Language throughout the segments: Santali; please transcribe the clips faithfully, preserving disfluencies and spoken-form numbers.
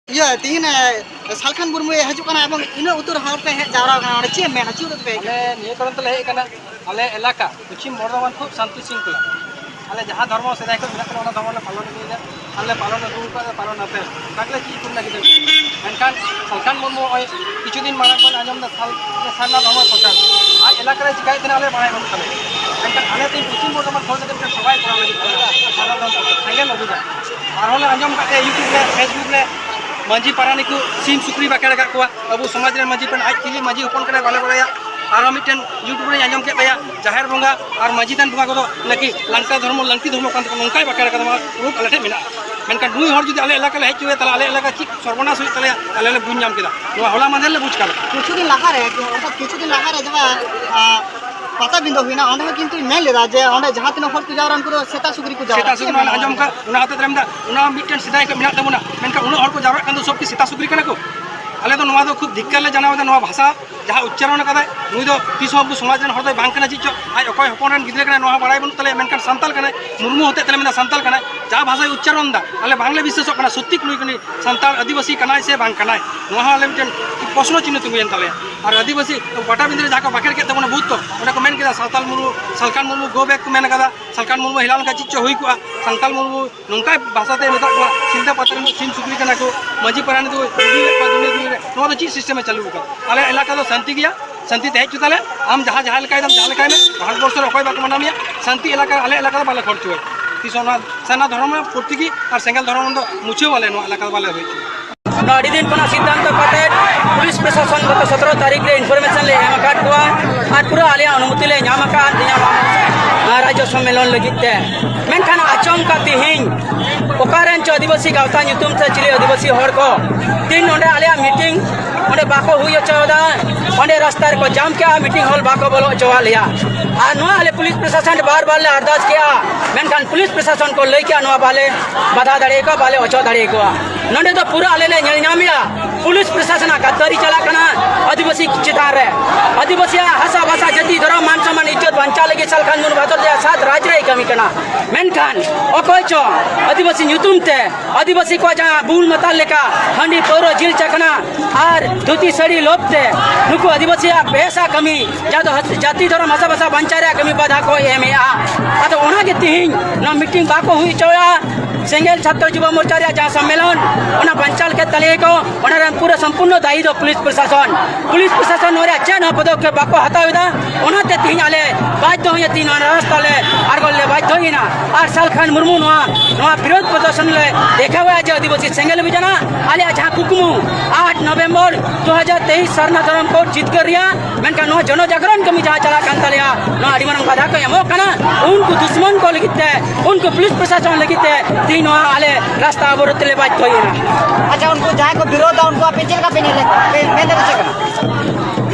ᱤᱭᱟᱹ, ᱛᱤᱦᱤᱧ, ᱮ, ᱥᱟᱞᱠᱷᱟᱱ ᱢᱩᱨᱢᱩᱭ ᱦᱤᱡᱩᱜ ᱠᱟᱱᱟ ᱮᱵᱚᱝ ᱤᱱᱟᱹᱜ ᱩᱛᱟᱹᱨ ᱦᱚᱲ ᱯᱮ ᱦᱮᱡ ᱡᱟᱣᱨᱟ ᱟᱠᱟᱱᱟ, ᱚᱸᱰᱮ ᱪᱮᱫ ᱮᱢ ᱢᱮᱱᱟ, ᱪᱮᱫ ᱩᱛᱟᱹᱨ ᱯᱮ ᱦᱮᱡ ᱟᱠᱟᱱᱟ? ᱟᱞᱮ ᱱᱤᱭᱟᱹ ᱠᱟᱨᱚᱱ ᱛᱮᱞᱮ ᱦᱮᱡ ᱟᱠᱟᱱᱟ, ᱟᱞᱮ ᱮᱞᱟᱠᱟ ᱯᱚᱪᱷᱤᱢ ᱵᱚᱨᱫᱷᱚᱢᱟᱱ ᱠᱷᱩᱵ ᱥᱟᱱᱛᱤ ᱥᱤᱝᱠᱷᱚᱞᱟ, ᱟᱞᱮ ᱡᱟᱦᱟᱸ ᱫᱷᱚᱨᱢᱚ ᱥᱮᱫᱟᱭ ᱠᱷᱚᱱ ᱢᱮᱱᱟᱜ ᱛᱟᱞᱮᱭᱟ ᱚᱱᱟ ᱫᱷᱚᱨᱢᱚ ᱞᱮ ᱯᱟᱞᱚᱱ ᱟᱹᱜᱩᱭᱮᱫᱟ, ᱟᱨ ᱞᱮ ᱯᱟᱞᱚᱱ ᱟᱹᱜᱩ ᱟᱠᱟᱫᱟ, ᱯᱟᱞᱚᱱ ᱟᱯᱮ ᱚᱱᱠᱟ ᱜᱮᱞᱮ ᱪᱮᱫ ᱠᱚ ᱢᱮᱱᱟᱜ ᱜᱤᱫᱽᱨᱟᱹ᱾ ᱢᱮᱱᱠᱷᱟᱱ ᱥᱟᱞᱠᱷᱟᱱ ᱢᱩᱨᱢᱩ ᱱᱚᱜᱼᱚᱭ ᱠᱤᱪᱷᱩ ᱫᱤᱱ ᱢᱟᱲᱟᱝ ᱠᱷᱚᱱ ᱟᱸᱡᱚᱢ ᱮᱫᱟ ᱥᱟᱞ-, ᱥᱟᱨᱱᱟ ᱫᱷᱚᱨᱢᱚ ᱯᱨᱚᱪᱟᱨ ᱟᱡ ᱮᱞᱟᱠᱟ ᱨᱮ ᱪᱤᱠᱟᱹᱭᱮᱫ ᱛᱟᱦᱮᱱᱟ ᱟᱞᱮ ᱵᱟᱲᱟᱭ ᱵᱟᱹᱱᱩᱜ ᱛᱟᱞᱮᱭᱟ᱾ ᱢᱮᱱᱠᱷᱟᱱ ᱟᱞᱮ ᱛᱮᱦᱮᱧ ᱯᱚᱪᱷᱤᱢ ᱵᱚᱨᱫᱷᱚᱢᱟᱱ ᱠᱷᱚᱱ ᱠᱟᱛᱮ ᱢᱤᱫᱴᱮᱱ ᱥᱚᱵᱷᱟᱭ ᱠᱚᱨᱟᱣ ᱞᱟᱹᱜᱤᱫ ᱥᱟᱨᱱᱟ ᱫᱷᱚᱨᱢᱚ ᱯᱨᱚᱪᱟᱨ ᱥᱮᱸᱜᱮᱞ ᱚᱵᱷᱤᱡᱟᱱ ᱟᱨᱦᱚᱸ ᱞᱮ ᱟᱸᱡᱚᱢ ᱠᱟᱜ ᱜᱮᱭᱟ YouTube ᱨᱮ, Facebook ᱨᱮ, ᱢᱟᱹᱡᱷᱤ ᱯᱟᱨᱟᱱᱤᱠ ᱠᱚ ᱥᱤᱢ ᱥᱩᱠᱨᱤ ᱵᱟᱠᱷᱮᱲ ᱟᱠᱟᱫ ᱠᱚᱣᱟ᱾ ᱟᱵᱚ ᱥᱚᱢᱟᱡᱽ ᱨᱮᱱ ᱢᱟᱹᱡᱷᱤ ᱯᱟᱨᱟᱱᱤᱠ ᱟᱡ ᱪᱤᱞᱤ ᱢᱟᱹᱡᱷᱤ ᱦᱚᱯᱚᱱ ᱠᱟᱱᱟᱭ ᱵᱟᱞᱮ ᱵᱟᱲᱟᱭᱟ᱾ ᱟᱨᱦᱚᱸ ᱢᱤᱫᱴᱮᱱ YouTube ᱨᱮᱧ ᱟᱸᱡᱚᱢ ᱠᱮᱫ ᱛᱟᱭᱟ, ᱡᱟᱦᱮᱨ ᱵᱚᱸᱜᱟ ᱟᱨ ᱢᱟᱹᱡᱷᱤ ᱛᱷᱟᱱ ᱵᱚᱸᱜᱟ ᱠᱚᱫᱚ ᱱᱟᱠᱤ ᱞᱟᱝᱠᱟ ᱫᱷᱚᱨᱢᱚ, ᱞᱟᱝᱛᱤ ᱫᱷᱚᱨᱢᱚ ᱠᱟᱱ ᱛᱟᱠᱚᱣᱟ, ᱱᱚᱝᱠᱟᱭ ᱵᱟᱠᱷᱮᱲ ᱟᱠᱟᱫᱟ᱾ ᱱᱚᱣᱟ proof ᱟᱞᱮ ᱴᱷᱮᱱ ᱢᱮᱱᱟᱜᱼᱟ᱾ ᱢᱮᱱᱠᱷᱟᱱ ᱱᱩᱭ ᱦᱚᱲ ᱡᱩᱫᱤ ᱟᱞᱮ ᱮᱞᱟᱠᱟ ᱞᱮ ᱦᱮᱡ ᱦᱚᱪᱚᱭᱟ, ᱛᱟᱦᱚᱞᱮ ᱟᱞᱮ ᱮᱞᱟᱠᱟ ᱪᱮᱫ ᱥᱚᱨᱵᱚᱱᱟᱥ ᱦᱩᱭᱩᱜ ᱛᱟᱞᱮᱭᱟ, ᱟᱞᱮ ᱞᱮ ᱵᱩᱡᱽ ᱧᱟᱢ ᱠᱮᱫᱟ᱾ ᱱᱚᱣᱟ ᱦᱚᱞᱟ ᱢᱟᱦᱫᱮᱨ ᱞᱮ ᱵᱩᱡᱽ ᱠᱟᱫᱟ᱾ ᱠᱤᱪᱷᱩ ᱫᱤᱱ ᱞᱟᱦᱟᱨᱮ, ᱚᱨᱛᱷᱟᱛ ᱠᱤᱪᱷᱩ ᱫᱤᱱ ᱞᱟᱦᱟᱨᱮ ᱡᱟᱦᱟᱸ, ᱟ, ᱯᱟᱴᱟᱵᱤᱸᱫᱟᱹ ᱦᱩᱭᱱᱟ, ᱚᱸᱰᱮ ᱦᱚᱸ ᱠᱤᱱᱛᱩ ᱢᱮᱱ ᱞᱮᱫᱟ ᱡᱮ ᱚᱸᱰᱮ ᱡᱟᱦᱟᱸ ᱛᱤᱱᱟᱹᱜ ᱦᱚᱲ ᱠᱚ ᱡᱟᱣᱨᱟ, ᱩᱱᱠᱩ ᱫᱚ ᱥᱮᱛᱟ ᱥᱩᱠᱨᱤ ᱠᱚ ᱡᱟᱣᱨᱟ᱾ ᱥᱮᱛᱟ ᱥᱩᱠᱨᱤ ᱪᱮᱫ ᱢᱟᱱᱮ ᱢᱮᱱ ᱟᱸᱡᱚᱢ ᱞᱮᱫᱟ? ᱠᱟᱜ, ᱚᱱᱟ ᱦᱚᱛᱮ ᱛᱮ ᱢᱮᱱᱫᱟ, ᱚᱱᱟ ᱢᱤᱫᱴᱮᱱ ᱥᱮᱫᱟᱭ ᱠᱷᱚᱱ ᱢᱮᱱᱟᱜ ᱛᱟᱵᱚᱱᱟ, ᱢᱮᱱᱠᱷᱟᱱ ᱩᱱᱟᱹᱜ ᱦᱚᱲ ᱠᱚ ᱡᱟᱣᱨᱟᱜ ᱠᱟᱱ ᱫᱚ ᱥᱚᱵ ᱠᱤ ᱥᱮᱛᱟ ᱥᱩᱠᱨᱤ ᱠᱟᱱᱟ ᱠᱚ? ᱟᱞᱮ ᱫᱚ ᱱᱚᱣᱟ ᱫᱚ ᱠᱷᱩᱵ ᱫᱷᱤᱠᱠᱟᱨ ᱞᱮ ᱡᱟᱱᱟᱣ ᱮᱫᱟ, ᱱᱚᱣᱟ ᱵᱷᱟᱥᱟ ᱡᱟᱦᱟᱸ ᱩᱪᱪᱟᱨᱚᱱ ᱟᱠᱟᱫᱟᱭ, ᱱᱩᱭ ᱫᱚ ᱛᱤᱥ ᱦᱚᱸ ᱟᱵᱚ ᱥᱚᱢᱟᱡᱽ ᱨᱮᱱ ᱦᱚᱲ ᱫᱚᱭ ᱵᱟᱝ ᱠᱟᱱᱟ᱾ ᱪᱮᱫ ᱪᱚ ᱟᱡ ᱚᱠᱚᱭ ᱦᱚᱯᱚᱱ ᱨᱮᱱ ᱜᱤᱫᱽᱨᱟᱹ ᱠᱟᱱᱟᱭ, ᱱᱚᱣᱟ ᱦᱚᱸ ᱵᱟᱲᱟᱭ ᱵᱟᱹᱱᱩᱜ ᱛᱟᱞᱮᱭᱟ, ᱢᱮᱱᱠᱷᱟᱱ ᱥᱟᱱᱛᱟᱲ ᱠᱟᱱᱟᱭ, ᱢᱩᱨᱢᱩ ᱦᱚᱛᱮ ᱛᱮᱞᱮ ᱢᱮᱱᱫᱟ ᱥᱟᱱᱛᱟᱲ ᱠᱟᱱᱟᱭ, ᱡᱟᱦᱟᱸ ᱵᱷᱟᱥᱟᱭ ᱩᱪᱪᱟᱨᱚᱱ ᱮᱫᱟ, ᱟᱞᱮ ᱵᱟᱝᱞᱮ ᱵᱤᱥᱥᱟᱹᱥᱚᱜ ᱠᱟᱱᱟ ᱥᱚᱛᱭᱤ ᱱᱩᱭ ᱠᱟᱱᱟᱭ, ᱥᱟᱱᱛᱟᱲ ᱟᱹᱫᱤᱵᱟᱹᱥᱤ ᱠᱟᱱᱟᱭ ᱥᱮ ᱵᱟᱝ ᱠᱟᱱᱟᱭ, ᱱᱚᱣᱟ ᱦᱚᱸ ᱟᱞᱮ ᱢᱤᱫᱴᱮᱱ ᱯᱨᱚᱥᱱᱚ ᱪᱤᱱᱦᱟᱹ ᱛᱤᱸᱜᱩᱭᱮᱱ ᱛᱟᱞᱮᱭᱟ᱾ ᱟᱨ ᱟᱹᱫᱤᱵᱟᱹᱥᱤ ᱯᱟᱴᱟᱵᱤᱸᱫᱟᱹ ᱨᱮ ᱡᱟᱦᱟᱸ ᱠᱚ ᱵᱟᱠᱷᱮᱲ ᱠᱮᱫ ᱛᱟᱵᱚᱱᱟ ᱵᱚᱦᱩᱛ, ᱛᱚ ᱚᱸᱰᱮ ᱠᱚ ᱢᱮᱱ ᱠᱮᱫᱟ ᱥᱟᱱᱛᱟᱞ ᱢᱩᱨᱢᱩ, ᱥᱟᱞᱠᱷᱟᱱ ᱢᱩᱨᱢᱩ go back ᱠᱚ ᱢᱮᱱ ᱠᱟᱫᱟ, ᱥᱟᱞᱠᱷᱟᱱ ᱢᱩᱨᱢᱩ ᱦᱮᱞᱟᱣ ᱞᱮᱱᱠᱷᱟᱱ ᱪᱮᱫ ᱪᱚ ᱦᱩᱭ ᱠᱚᱜᱼᱟ, ᱥᱟᱱᱛᱟᱞ ᱢᱩᱨᱢᱩ ᱱᱚᱝᱠᱟᱭ ᱵᱷᱟᱥᱟᱛᱮ ᱢᱮᱛᱟᱜ ᱠᱚᱣᱟ, ᱥᱤᱞᱫᱟᱹ ᱯᱟᱛᱟ ᱨᱮᱱ ᱫᱚ ᱥᱤᱢ ᱥᱩᱠᱨᱤ ᱠᱟᱱᱟ ᱠᱚ, ᱢᱟᱹᱡᱷᱤ ᱯᱟᱨᱟᱱᱤᱠ ᱫᱚ ᱤᱫᱤᱭᱮᱫ ᱠᱚᱣᱟ ᱫᱩᱱᱤᱭᱟᱹ ᱫᱩᱱᱤᱭᱟᱹ ᱨᱮ᱾ ᱱᱚᱣᱟ ᱫᱚ ᱪᱮᱫ system ᱮ ᱪᱟᱹᱞᱩ ᱟᱠᱟᱫᱟ? ᱟᱞᱮ ᱮᱞᱟᱠᱟ ᱫᱚ ᱥᱟᱱᱛᱤ ᱜᱮᱭᱟ, ᱥᱟᱱᱛᱤ ᱛᱮ ᱦᱮᱡ ᱦᱚᱪᱚ ᱛᱟᱞᱮ, ᱟᱢ ᱡᱟᱦᱟᱸ ᱡᱟᱦᱟᱸ ᱞᱮᱠᱟᱭ ᱫᱟᱢ ᱡᱟᱦᱟᱸ ᱞᱮᱠᱟᱭ ᱢᱮ, ᱵᱷᱟᱨᱚᱛ ᱵᱚᱨᱥᱚ ᱨᱮ ᱚᱠᱚᱭ ᱵᱟᱠᱚ ᱢᱟᱱᱟᱣ ᱢᱮᱭᱟ, ᱥᱟᱱᱛᱤ ᱮᱞᱟᱠᱟ ᱟᱞᱮ ᱮᱞᱟᱠᱟ ᱫᱚ ᱵᱟᱞᱮ ᱠᱷᱚᱨᱪᱚᱭᱟ᱾ ᱛᱤᱥ ᱦᱚᱸ ᱱᱚᱣᱟ ᱥᱟᱨᱱᱟ ᱫᱷᱚᱨᱚᱢ ᱨᱮᱱᱟᱜ ᱯᱨᱚᱛᱤᱠᱤ ᱟᱨ ᱥᱮᱸᱜᱮᱞ ᱫᱷᱚᱨᱚᱢ ᱫᱚ ᱢᱩᱪᱷᱟᱹᱣ ᱟᱞᱮ ᱱᱚᱣᱟ ᱮᱞᱟᱠᱟ ᱫᱚ ᱵᱟᱞᱮ ᱦᱩᱭ ᱦᱚᱪᱚᱭᱟ᱾ ᱟᱹᱰᱤ ᱫᱤᱱ ᱠᱷᱚᱱᱟᱜ ᱥᱤᱫᱽᱫᱷᱟᱱᱛᱚ ᱠᱟᱛᱮ ᱯᱩᱞᱤᱥ ᱯᱨᱚᱥᱟᱥᱚᱱ ᱜᱚᱛᱚ ᱥᱚᱛᱨᱚ ᱛᱟᱹᱨᱤᱠᱷ ᱨᱮ information ᱞᱮ ᱮᱢ ᱟᱠᱟᱫ ᱠᱚᱣᱟ ᱟᱨ ᱯᱩᱨᱟᱹ ᱟᱞᱮᱭᱟᱜ ᱚᱱᱩᱢᱚᱛᱤ ᱞᱮ ᱧᱟᱢ ᱟᱠᱟᱫ ᱛᱤᱧᱟᱹ ᱨᱟᱡᱽᱡᱚ ᱥᱚᱢᱢᱮᱞᱚᱱ ᱞᱟᱹᱜᱤᱫ ᱛᱮ᱾ ᱢᱮᱱᱠᱷᱟᱱ ᱟᱪᱚᱢᱠᱟ ᱛᱮᱦᱮᱧ ᱚᱠᱟᱨᱮᱱ ᱪᱚ ᱟᱹᱫᱤᱵᱟᱹᱥᱤ ᱜᱟᱶᱛᱟ ᱧᱩᱛᱩᱢ ᱛᱮ ᱪᱤᱞᱤ ᱟᱹᱫᱤᱵᱟᱹᱥᱤ ᱦᱚᱲ ᱠᱚ ᱛᱮᱦᱮᱧ ᱱᱚᱰᱮ ᱟᱞᱮᱭᱟᱜ meeting ᱚᱸᱰᱮ ᱵᱟᱠᱚ ᱦᱩᱭ ᱦᱚᱪᱚ ᱮᱫᱟ, ᱚᱸᱰᱮ ᱨᱟᱥᱛᱟ ᱨᱮᱠᱚ ᱡᱟᱢ ᱠᱮᱜᱼᱟ, meeting hall ᱵᱟᱠᱚ ᱵᱚᱞᱚ ᱦᱚᱪᱚᱣᱟᱜ ᱞᱮᱭᱟ᱾ ᱟᱨ ᱱᱚᱣᱟ ᱟᱞᱮ ᱯᱩᱞᱤᱥ ᱯᱨᱚᱥᱟᱥᱚᱱ ᱴᱷᱮᱱ ᱵᱟᱨ ᱵᱟᱨ ᱞᱮ ᱟᱨᱫᱟᱥ ᱠᱮᱜᱼᱟ, ᱢᱮᱱᱠᱷᱟᱱ ᱯᱩᱞᱤᱥ ᱯᱨᱚᱥᱟᱥᱚᱱ ᱠᱚ ᱞᱟᱹᱭ ᱠᱮᱜᱼᱟ ᱱᱚᱣᱟ ᱵᱟᱞᱮ ᱵᱟᱫᱷᱟ ᱫᱟᱲᱮᱭᱟᱠᱚᱣᱟ, ᱵᱟᱞᱮ ᱚᱪᱚᱜ ᱫᱟᱲᱮᱭᱟᱠᱚᱣᱟ᱾ ᱱᱚᱰᱮ ᱫᱚ ᱯᱩᱨᱟᱹ ᱟᱞᱮ ᱞᱮ ᱧᱮᱞ ᱧᱟᱢᱮᱜᱼᱟ ᱯᱩᱞᱤᱥ ᱯᱨᱚᱥᱟᱥᱚᱱᱟᱜ ᱜᱟᱫᱫᱟᱨᱤ ᱪᱟᱞᱟᱜ ᱠᱟᱱᱟ ᱟᱹᱫᱤᱵᱟᱹᱥᱤ ᱪᱮᱛᱟᱱ ᱨᱮ᱾ ᱟᱹᱫᱤᱵᱟᱹᱥᱤᱭᱟᱜ ᱦᱟᱥᱟ ᱵᱷᱟᱥᱟ ᱡᱟᱹᱛᱤ ᱫᱷᱚᱨᱚᱢ ᱢᱟᱱ ᱥᱚᱢᱢᱟᱱ ᱤᱡᱽᱡᱚᱛ ᱵᱟᱧᱪᱟᱣ ᱞᱟᱹᱜᱤᱫ ᱥᱟᱞᱠᱷᱟᱱ ᱢᱩᱨᱢᱩ ᱵᱷᱟᱫᱚᱨ ᱨᱮᱭᱟᱜ ᱥᱟᱛ ᱨᱟᱡᱽ ᱨᱮᱭ ᱠᱟᱹᱢᱤ ᱠᱟᱱᱟ᱾ ᱢᱮᱱᱠᱷᱟᱱ ᱚᱠᱚᱭ ᱪᱚ ᱟᱹᱫᱤᱵᱟᱹᱥᱤ ᱧᱩᱛᱩᱢ ᱛᱮ ᱟᱹᱫᱤᱵᱟᱹᱥᱤ ᱠᱚᱣᱟᱜ ᱡᱟᱦᱟᱸ ᱵᱩᱞ ᱢᱟᱛᱟᱞ ᱞᱮᱠᱟ ᱦᱟᱺᱰᱤ ᱯᱟᱹᱣᱨᱟᱹ ᱡᱤᱞ ᱪᱟᱠᱷᱱᱟ ᱟᱨ ᱫᱷᱩᱛᱤ ᱥᱟᱹᱲᱤ ᱞᱳᱵᱷ ᱛᱮ ᱱᱩᱠᱩ ᱟᱹᱫᱤᱵᱟᱹᱥᱤᱭᱟᱜ ᱵᱮᱥᱟ ᱠᱟᱹᱢᱤ, ᱡᱟᱦᱟᱸ ᱫᱚ ᱦᱟᱥ-, ᱡᱟᱹᱛᱤ ᱫᱷᱚᱨᱚᱢ ᱦᱟᱥᱟ ᱵᱷᱟᱥᱟ ᱵᱟᱧᱪᱟᱣ ᱨᱮᱭᱟᱜ ᱠᱟᱹᱢᱤ ᱵᱟᱫᱷᱟ ᱠᱚ ᱮᱢᱮᱜᱼᱟ᱾ ᱟᱫᱚ ᱚᱱᱟᱜᱮ ᱛᱤᱦᱤᱧ ᱱᱚᱣᱟ ᱢᱤᱴᱤᱝ ᱵᱟᱠᱚ ᱦᱩᱭ ᱦᱚᱪᱚᱭᱟ᱾ ᱥᱮᱸᱜᱮᱞ ᱪᱷᱟᱛᱨᱚ ᱡᱩᱵᱟ ᱢᱳᱨᱪᱟ ᱨᱮᱭᱟᱜ ᱡᱟᱦᱟᱸ ᱥᱚᱢᱢᱮᱞᱚᱱ, ᱚᱱᱟ ᱵᱟᱧᱪᱟᱣ ᱞᱮᱠᱟ ᱛᱟᱞᱮ ᱠᱚ, ᱚᱱᱟ ᱨᱮᱱ ᱯᱩᱨᱟᱹ ᱥᱚᱢᱯᱩᱨᱱᱚ ᱫᱟᱭᱤ ᱫᱚ ᱯᱩᱞᱤᱥ ᱯᱨᱚᱥᱟᱥᱚᱱ᱾ ᱯᱩᱞᱤᱥ ᱯᱨᱚᱥᱟᱥᱚᱱ ᱱᱚᱣᱟ ᱨᱮᱭᱟᱜ ᱪᱮᱫ ᱦᱚᱸ ᱯᱚᱫᱚᱠᱷᱮᱯ ᱵᱟᱠᱚ ᱦᱟᱛᱟᱣ ᱮᱫᱟ᱾ ᱚᱱᱟᱛᱮ ᱛᱤᱦᱤᱧ ᱟᱞᱮ ᱵᱟᱫᱽᱫᱷᱚ ᱦᱚᱭᱮ ᱛᱤᱦᱤᱧ ᱱᱚᱣᱟ ᱨᱟᱥᱛᱟ ᱞᱮ ᱟᱬᱜᱚ ᱞᱮ ᱵᱟᱫᱽᱫᱷᱚᱭᱮᱱᱟ᱾ ᱟᱨ ᱥᱟᱞᱠᱷᱟᱱ ᱢᱩᱨᱢᱩ ᱱᱚᱣᱟ, ᱱᱚᱣᱟ ᱵᱤᱨᱳᱫᱷ ᱯᱨᱚᱫᱚᱨᱥᱚᱱ ᱞᱮ ᱫᱮᱠᱷᱟᱣᱮᱫᱼᱟ ᱡᱮ ᱟᱹᱫᱤᱵᱟᱹᱥᱤ ᱥᱮᱸᱜᱮᱞ ᱚᱵᱷᱤᱡᱟᱱᱟ ᱟᱞᱮᱭᱟᱜ ᱡᱟᱦᱟᱸ ᱠᱩᱠᱢᱩ ᱟᱴ ᱱᱚᱵᱷᱮᱢᱵᱚᱨ ᱫᱩ ᱦᱟᱡᱟᱨ ᱛᱮᱭᱤᱥ ᱥᱟᱨᱱᱟ ᱫᱷᱚᱨᱚᱢ ᱠᱳᱰ ᱡᱤᱛᱠᱟᱹᱨ ᱨᱮᱭᱟᱜ, ᱢᱮᱱᱠᱷᱟᱱ ᱱᱚᱣᱟ ᱡᱚᱱᱚ ᱡᱟᱜᱽᱨᱚᱱ ᱠᱟᱹᱢᱤ ᱡᱟᱦᱟᱸ ᱪᱟᱞᱟᱜ ᱠᱟᱱ ᱛᱟᱞᱮᱭᱟ, ᱱᱚᱣᱟ ᱟᱹᱰᱤ ᱢᱟᱨᱟᱝ ᱵᱟᱫᱷᱟ ᱠᱚ ᱮᱢᱚᱜ ᱠᱟᱱᱟ᱾ ᱩᱱᱠᱩ ᱫᱩᱥᱢᱚᱱ ᱠᱚ ᱞᱟᱹᱜᱤᱫ ᱛᱮ, ᱩᱱᱠᱩ ᱯᱩᱞᱤᱥ ᱯᱨᱚᱥᱟᱥᱚᱱ ᱞᱟᱹᱜᱤᱫ ᱛᱮ ᱛᱮᱦᱤᱧ ᱱᱚᱣᱟ ᱟᱞᱮ ᱨᱟᱥᱛᱟ ᱚᱵᱚᱨᱳᱫᱷ ᱛᱮᱞᱮ ᱵᱟᱫᱽᱫᱷᱚᱭᱮᱱᱟ᱾ ᱟᱪᱪᱷᱟ, ᱩᱱᱠᱩ ᱡᱟᱦᱟᱸᱭ ᱠᱚ ᱵᱤᱨᱳᱫᱷᱟ, ᱩᱱᱠᱩ ᱟᱯᱮ ᱪᱮᱫ ᱞᱮᱠᱟ ᱯᱮ ᱧᱮᱞᱮᱫ ᱠᱚᱣᱟ? ᱯᱮ ᱢᱮᱱ ᱫᱟᱲᱮ ᱪᱮᱫ ᱠᱟᱱᱟ?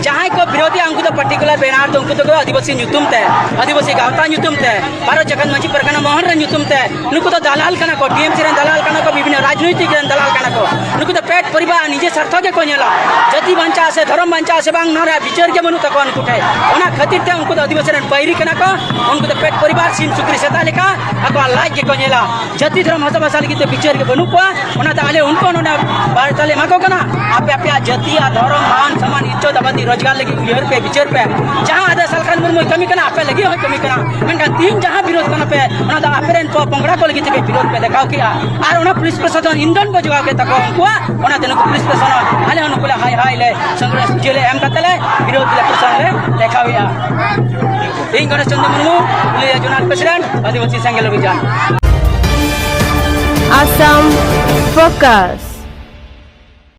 ᱡᱟᱦᱟᱸᱭ ᱠᱚ ᱵᱤᱨᱳᱫᱷᱤᱭᱟ, ᱩᱱᱠᱩ ᱫᱚ ᱯᱟᱨᱴᱤᱠᱩᱞᱟᱨ ᱵᱮᱱᱟᱨ ᱫᱚ, ᱩᱱᱠᱩ ᱫᱚ ᱟᱹᱫᱤᱵᱟᱹᱥᱤ ᱧᱩᱛᱩᱢ ᱛᱮ, ᱟᱹᱫᱤᱵᱟᱹᱥᱤ ᱜᱟᱶᱛᱟ ᱧᱩᱛᱩᱢ ᱛᱮ, ᱵᱷᱟᱨᱚᱛ ᱡᱷᱟᱲᱠᱷᱚᱸᱰ ᱢᱟᱹᱡᱷᱤ ᱯᱟᱨᱜᱟᱱᱟ ᱢᱚᱦᱚᱞ ᱨᱮ ᱧᱩᱛᱩᱢ ᱛᱮ, ᱱᱩᱠᱩ ᱫᱚ ᱫᱟᱞᱟᱞ ᱠᱟᱱᱟ ᱠᱚ, ᱴᱤᱮᱢᱥᱤ ᱨᱮᱱ ᱫᱟᱞᱟᱞ ᱠᱟᱱᱟ ᱠᱚ, ᱵᱤᱵᱷᱤᱱᱱᱚ ᱨᱟᱡᱽᱱᱳᱭᱛᱤᱠ ᱨᱮᱱ ᱫᱟᱞᱟᱞ ᱠᱟᱱᱟ ᱠᱚ᱾ ᱱᱩᱠᱩ ᱫᱚ ᱯᱮᱴ ᱯᱚᱨᱤᱵᱟᱨ ᱱᱤᱡᱮ ᱥᱟᱨᱛᱷᱚ ᱜᱮᱠᱚ ᱧᱮᱞᱟ᱾ ᱡᱟᱹᱛᱤ ᱵᱟᱧᱪᱟᱜ ᱥᱮ ᱫᱷᱚᱨᱚᱢ ᱵᱟᱧᱪᱟᱜ ᱥᱮ ᱵᱟᱝ, ᱱᱚᱣᱟ ᱨᱮᱭᱟᱜ ᱵᱤᱪᱟᱹᱨ ᱜᱮ ᱵᱟᱹᱱᱩᱜ ᱛᱟᱠᱚᱣᱟ ᱱᱩᱠᱩ ᱴᱷᱮᱱ᱾ ᱚᱱᱟ ᱠᱷᱟᱹᱛᱤᱨ ᱛᱮ ᱩᱱᱠᱩ ᱫᱚ ᱟᱹᱫᱤᱵᱟᱹᱥᱤ ᱨᱮᱱ ᱵᱟᱹᱭᱨᱤ ᱠᱟᱱᱟ ᱠᱚ᱾ ᱩᱱᱠᱩ ᱫᱚ ᱯᱮᱴ ᱯᱚᱨᱤᱵᱟᱨ, ᱥᱤᱢ ᱥᱩᱠᱨᱤ ᱥᱮᱛᱟ ᱞᱮᱠᱟ ᱟᱠᱚᱣᱟᱜ ᱞᱟᱡ ᱜᱮᱠᱚ ᱧᱮᱞᱟ᱾ ᱡᱟᱹᱛᱤ ᱫᱷᱚᱨᱚᱢ ᱦᱟᱥᱟ ᱵᱷᱟᱥᱟ ᱞᱟᱹᱜᱤᱫ ᱛᱮ ᱵᱤᱪᱟᱹᱨ ᱜᱮ ᱵᱟᱹᱱᱩᱜ ᱠᱚᱣᱟ᱾ ᱚᱱᱟᱛᱮ ᱟᱞᱮ ᱩᱱᱠᱩ ᱱᱚᱰᱮ ᱵᱟᱨᱛᱟ ᱞᱮ ᱮᱢᱟ ᱠᱚ ᱠᱟᱱᱟ, ᱟᱯᱮ ᱟᱯᱮᱭᱟᱜ ᱡᱟᱹᱛᱤ ᱟᱨ ᱫᱷᱚᱨᱚᱢ, ᱢᱟᱱ ᱥᱚᱢᱢᱟᱱ, ᱤᱡᱽᱡᱚᱛ ᱟᱵᱟᱫᱤ ᱨᱳᱡᱽᱜᱟᱨ ᱞᱟᱹᱜᱤᱫ ᱩᱭᱦᱟᱹᱨ ᱯᱮ, ᱵᱤᱪᱟᱹᱨ ᱯᱮ᱾ ᱡᱟᱦᱟᱸ ᱟᱫᱚ ᱥᱟᱞᱠᱷᱟᱱ ᱢᱩᱨᱢᱩᱭ ᱠᱟᱹᱢᱤ ᱠᱟᱱᱟ, ᱟᱯᱮ ᱞᱟᱹᱜᱤᱫ ᱦᱚᱸᱭ ᱠᱟᱹᱢᱤ ᱠᱟᱱᱟ, ᱢᱮᱱᱠᱷᱟᱱ ᱛᱤᱦᱤᱧ ᱡᱟᱦᱟᱸ ᱵᱤᱨᱳᱫᱷ ᱠᱟᱱᱟ ᱯᱮ, ᱚᱱᱟ ᱫᱚ ᱟᱯᱮ ᱨᱮᱱ ᱯᱚ-, ᱯᱚᱝᱲᱟ ᱠᱚ ᱞᱟᱹᱜᱤᱫ ᱛᱮᱯᱮ ᱵᱤᱨᱳᱫᱷ ᱯᱮ ᱫᱮᱠᱷᱟᱣ ᱠᱮᱜᱼᱟ᱾ ᱟᱨ ᱚᱱᱟ ᱯᱩᱞᱤᱥ ᱯᱨᱚᱥᱟᱥᱚᱱ ᱤᱱᱫᱚᱱ ᱠᱚ ᱡᱚᱜᱟᱣ ᱠᱮᱫ ᱛᱟᱠᱚᱣᱟ ᱩᱱᱠᱩᱣᱟᱜ, ᱚᱱᱟᱛᱮ ᱱᱩᱠᱩ ᱯᱩᱞᱤᱥ ᱯᱨᱚᱥᱟᱥᱚᱱ ᱟᱞᱮ ᱦᱚᱸ ᱱᱩᱠᱩ ᱞᱮ ᱦᱟᱭ ᱦᱟᱭ ᱞᱮ ᱥᱚᱝᱜᱨᱟᱢ ᱥᱤᱨᱡᱟᱹ ᱞᱮ ᱮᱢ ᱠᱟᱛᱮ ᱞᱮ ᱵᱤᱨᱳᱫᱷ ᱞᱮ ᱯᱨᱚᱥᱟᱥᱚᱱ ᱞᱮ ᱫᱮᱠᱷᱟᱣᱮᱜᱼᱟ᱾ ᱤᱧ ᱜᱚᱱᱮᱥ ᱪᱚᱸᱫᱽᱨᱚ ᱢᱩᱨᱢᱩ, ᱯᱩᱨᱩᱞᱤᱭᱟᱹ ᱡᱳᱱᱟᱞ ᱯᱨᱮᱥᱤᱰᱮᱱᱴ, ᱟᱹᱫᱤᱵᱟᱹᱥᱤ ᱥᱮᱸᱜᱮᱞ ᱚᱵᱷᱤᱡᱟᱱ᱾ Assam Focus.